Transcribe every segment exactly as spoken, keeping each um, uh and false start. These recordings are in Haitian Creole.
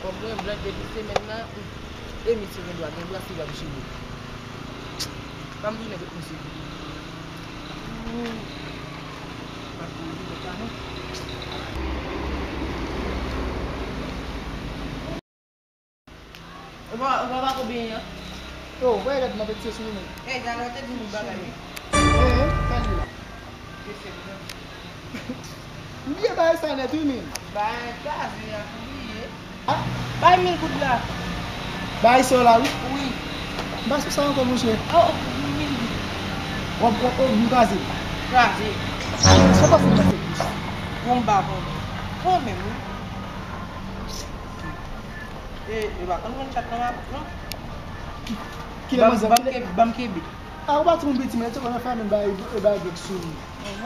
Kòm mwen, blan depi semèn nan, e misye gen dwa, gen dwa se dwa misye ye. Pa m tounen kot misye. Ou pa, ou pa, ou pa konbyen an? Yo, voye gad m ap etye sou li menm. Ey, talè w te di m yon bagay wi. Ey, ey, sa li la? M bliye bagay sa nèt wi menm. Bay kraze a pou bliye. Ah, bay mil goud la. Bay sa w la wi. Wi. M pa sou sa ankò monchè. Oh, oh, mil goud. W ap, w ap, w ap kraze l. Kraze. Sa pase nan fèt wi. Bon, m pa konnen. Kanmenm wi. E, e pa konn konn chat nan mapot non. Kilè manzè, kilè? Ban m kenbe. A, ou pa tronpe ti men, se konn fè menm bay, e bay vèk sou li.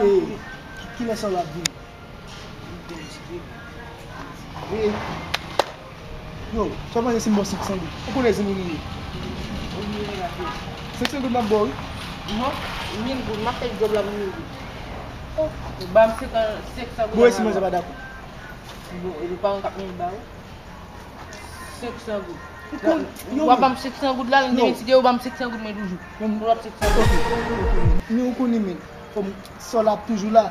E, ki, kilè sa w ap vini? E, yo, sa w panse si m ba w senk san goud? Ou konnen zanmi nou ye. Senk san goud m ap ba w wi. Non, mil goud, m ap fè djòb la pou mil goud. Ou ba m senk san goud. Bon, e si manzè pa dakò? Bon, e li pa yon kap mil ba ou. Senk san goud. Ou konn, w ap ban m senk san goud la, lè m te vin site yo, ban m senk san goud mwen toujou. Pou w ap senk san goud. Ok, ok, ok. Men ou konnen men, kòm sa w la ap toujou la,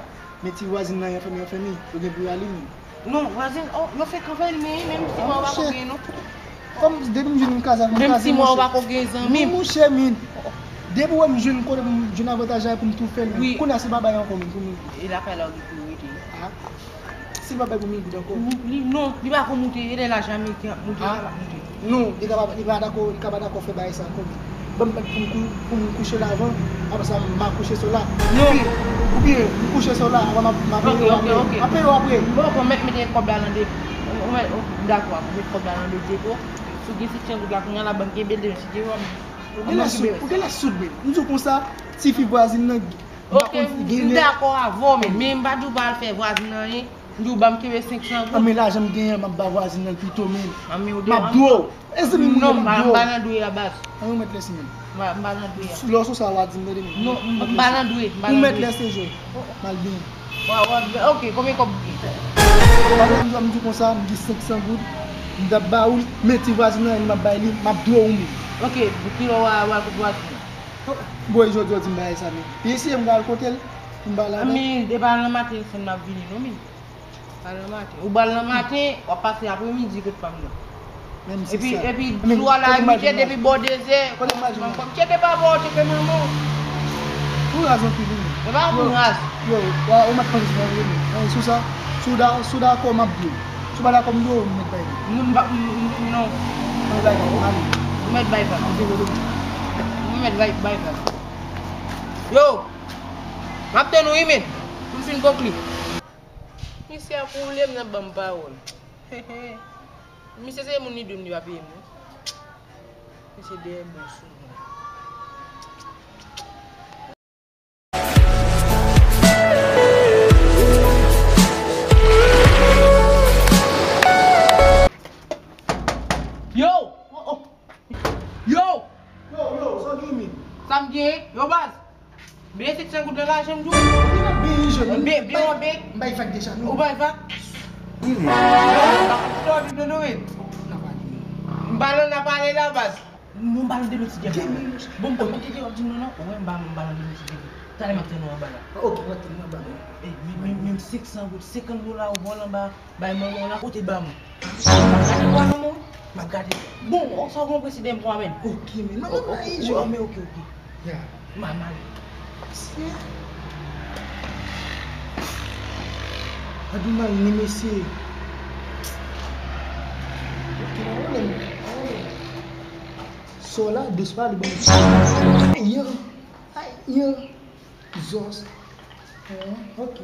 men ti vwazin nan anfèmen, anfèmen, yo gen pou y ale men. Non, vwazin, oh, yo fenk anfèmen, menm si mwen pa ko gen non. Kòm depi m jwenn yon kaz avè m, menm si mwen pa ko gen zanmi. Non monchè, men depi w wè m jwenn kote pou m jwenn avantaj la pou m tou fè l men. Kounye a se pa bay ankò men pou mwen. E lakay la ou gen pou rete. Si l pa bay pou mil goud ankò. Li, non, li pa ko moute, e lè lajan ameriken ap moute, li pa moute. Non, li ka pa, li pa dakò, li ka pa dakò fè bagay sa ankò. Ban m bat pou m kou-, pou m kouche l avan, apre sa m a kouche sou la. Non. Oubyen, oubyen, m kouche sou la, avan m a, m a peye w apre. M a peye w apre. Bon, bon, mèt mete kòb la nan depo. Ou mèt, ou dakò, mete kòb la nan depo. Si w gen senk san goud la, kounye a la, ban m kenbe l, demen si te wè m. Ou genlè soud, ou genlè soud, men. M di w konsa, tifi vwazin nan, Ok, m dakò avè w, men, men m pa di w pa al fè vwazin anyen. M di w ban m kenbe senk san goud. Anben lajan m genyen an, m ap ba vwazin nan pito, men. M ap dwe w. E zanmi m ou ye, m ap dwe w. Non, m pa nan dwe a baz. Anben ou mèt lèse men. M pa nan dwe a. Lè w sou sa, w a di m tande men. Non, m pa nan dwe, m pa nan dwe. Ou mèt lèse jwe. M al benyen. Wa, wa, ok, konbyen kòb ou gen? Pandan m di w, m di w konsa, m gen senk san goud, m t ap ba ou l, men ti vwazin nan, li m ap bay li, m ap dwe w men. Ok, kilè w a, w a kote vwazin nan? Bon, e jodi a w di m bagay sa, men. Li eseye m pral kote l, m pral avè l. Men, depi nan maten, se m ap vini, non, men. Al nan maten. Ou pral nan maten, w ap pase apremidi kot pa m nan. Epi, epi, jou a la, uit è, depi bò dezè, m ap kite pa bò, w tcheke manman w. Ou raz anpil, wi. E pa pou raz. Yo, yo, ou mèt panse sou mwen, wi. Sou sa, si w da-, si w dakò, m ap di w. Si w pa dakò, m di w, m mèt bay vag. Non, m pa, m, m, non. M mèt bay vag, m ale. M mèt bay vag. M mèt bay, bay vag. Yo! M ap tann ou wi, men. Pou m fin konkli. Misye ap woule m nan ban m pawòl. Misye se moun li dwe m, li pa peye m, non. Misye dèyè bon sou mwen. Yo! Oh, oh. Yo! Yo, yo, sa w gen, men? Sa m gen? Yo, baz! Byen senk san goud nan lajan m di w. Byen, byen, jèn. Byen, byen, byen. M bay vag deja, non. Ou bay vag? Wi, men. Yo, sa w di, non, non, men. N a pale. M pa nan, n a pale la, baz. Non, m pa nan demen ti djèf. Bon, bon, koute w ap di m non, non. Ou wè, m pa, m pa nan demen ti djèf. Talè m ap tann ou anba la. Ok, m ap tann ou anba la. Ey, men, men, men senk san goud, senkant dola ou vòlè anba. Bay manman w la, kote ba mwen. Gade bwa manman w, m ap gade. Bon, sa w gen yon prensip dèyè m twa menm. Ok, men manman m la, e jwe. Men ok, ok. Ya. M a mare. Mesye. Gade mal ni mesye. Ok, pa pwoblèm, pa pwoblèm. Sò la, dous pale, bon. Ayan, ayan. Zòs. Ok.